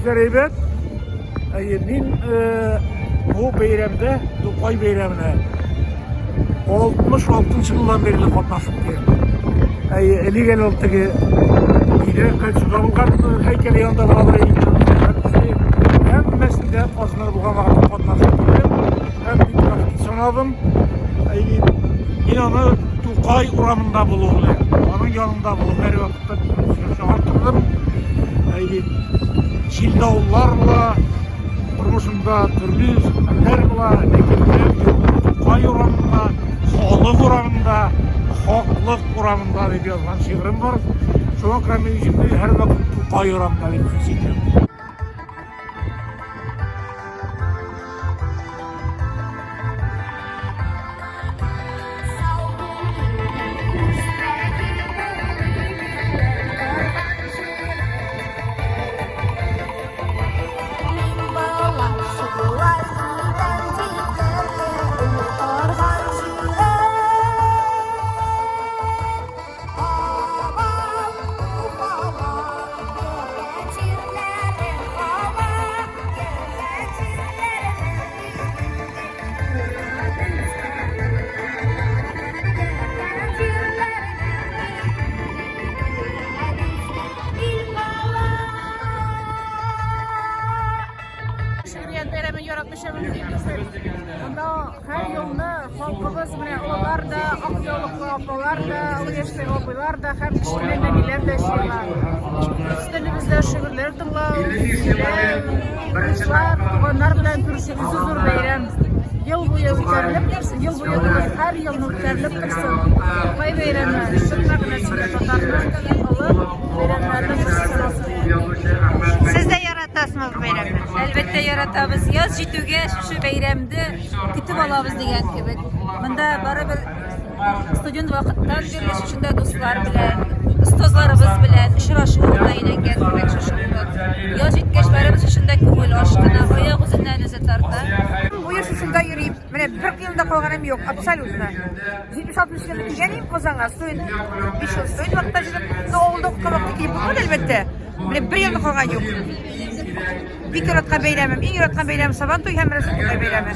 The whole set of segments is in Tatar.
Хисләр әйбәт. Әйе, мин бу бәйрәмдә, Тукай бәйрәменә 66 елдан бирле катнашып киләм. Әйе, элек әле ул теге өйдә кольцода булган һәйкәле янында була иде. Һәммәсендә Казанда булган вакытта катнашып килдем. Һәм бик бәхетле санадым. Әйе, мин аны Тукай урамында булу белән, аның янында булу һәрвакытта арттырдым. Әйе, җил-давыллар була, тормышымда төрле хәлләр була, ләкин Тукай урамында, халык урамында, хаклык урамында дип язган шигырем бар. Шуңа күрә мин үземне һәрвакыт Тукай урамында дип хис итәм. Шигърият бәйрәмен яратмыйча мөмкин түгел. Монда һәр елны халкыбыз менә олылар да, ак яулыклы апалар да, олы яшьтәге абыйлар да һәм кечкенә нәниләр дә җыела. Үз телебездә шигырьләр тыңлау, сөйләү, дуслар, туганнар белән күрешү үзе зур бәйрәм. Ел буе үткәрелеп торсын, ел буе түгел, һәр елны үткәрелеп торсын. Тукай бәйрәме чын мәгънәсендә татарның олы бәйрәмнәренең берсе саналсын. Сез дә яратасызмы бу бәйрәмне? Әлбәттә яратабыз. Яз җитүгә шушы бәйрәмне көтеп алабыз дигән кебек. Монда барыбер студент вакыттан бирле шушында дуслар белән, остазларыбыз белән очрашу урынына әйләнгән кебек шушы урын. Яз җиткәч барыбыз шушында күңел ашкына, аяк үзеннән үзе тарта. Бу ел шушында йөрим. Менә бер елда калганым юк, абсолютно. 76 елда килгән идем Казанга, студент, 5 ел студент вакытта җыдым. Но авылда укыган вакытта килеп булмады, әлбәттә. Менә бер елда калган юк. Бик яраткан бәйрәмем, иң яраткан бәйрәмем Сабантуй һәм менә шул Тукай бәйрәме.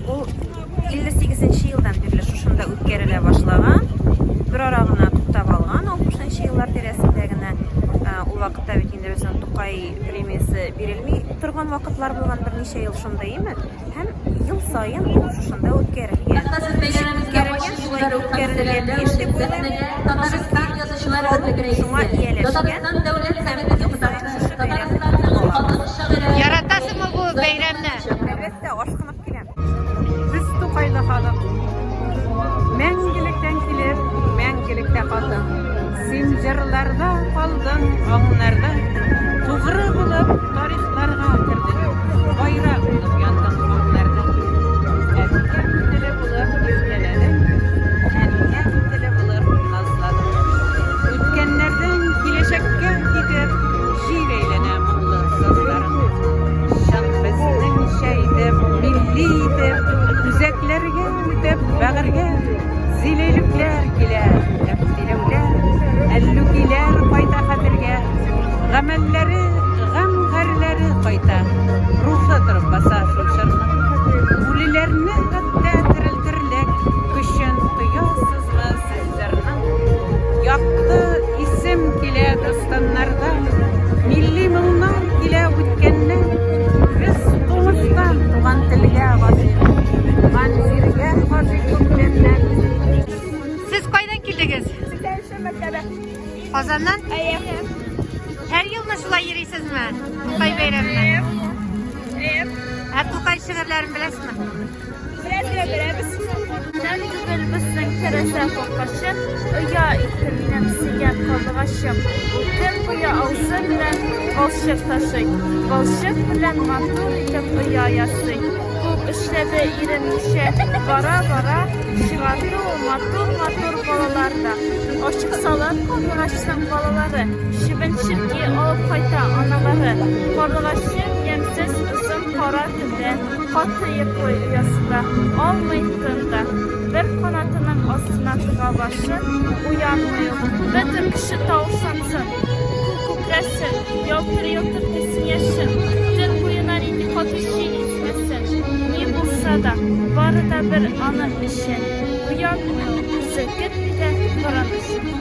Ул 58 нче елдан бирле шушында үткәрелә башлаган. Бер ара гына туктап алган 60 нчы еллар тирәсендә генә. Ул вакытта бит инде безнең Тукай премиясе бирелми торган вакытлар булган берничә ел шундый име. Һәм ел саен ул шушында үткәрелгән. Ничек үткәрелгән, шулай үткәрелергә тиеш дип уйлыйм. Чөнки халык шуңа ияләшкән һәм ел саен шушы бәйрәмне көтеп алабыз. Яратасыңмы бу бәйрәмне? Әлбәттә, ашкынып киләм. Без Тукайлы халык. Мәңгелектән килеп, мәңгелектә калдың. Син җырларда калдың, аңнарда. Тугры булып тарихларга кердең. Байрак булып яндың күкләрдә. Әткәм теле булып иркәләдең, әнкәм теле булып назладың. Үткәннәрдән киләчәккә китеп, җир әйләнә моңлы сазларың. Чын безнеңчә итеп, милли итеп, үзәкләргә үтеп, бәгырьгә зиләйлүкләр килә, тәфтиләүләр, әллүкиләр кайта хәтергә. Гамәлләре, гамгарләре кайта, Рухы торып баса шул чорның. Үлеләрне хәтта терелтерлек Көчен тоясызмы сез җырның? Якты исем килә дастаннардан, Милли моңнар килә үткәннән. Без тумыштан туган телгә гашыйк, Туган җиргә гашыйк күптәннән. Сез кайдан килдегез? Мәктәбе. Казаннан. Һәр елны шулай йөрисезме? Тукай бәйрәменә. Ә Тукай шигырьләрен беләсезме? Беләбез. Тән түгел безнең тәрәзә капкачы, Оя итте минем сөйгән карлыгачым. Ул төн буе авызы белән балчык ташый, Балчык белән матур итеп оя ясый. Күп эшләде иренмичә, бара-бара Чыгарды ул матур-матур балалар да. Ачыксалар карлыгачның балалары, Чебен-черки алып кайта аналары. Карлыгачым ямьсез озын кара төндә Каты йоклый оясында, алмый тын да. Бер канатының астына тыга башын, Уянмый ул, бөтен кеше тавышлансын, Күк күкрәсен, ялтыр-йолтыр килсен яшен, Төн буена нинди каты җил исмәсен, Ни булса да, бары да бер аның өчен. Уянмый ул, селкетми дә борын очын.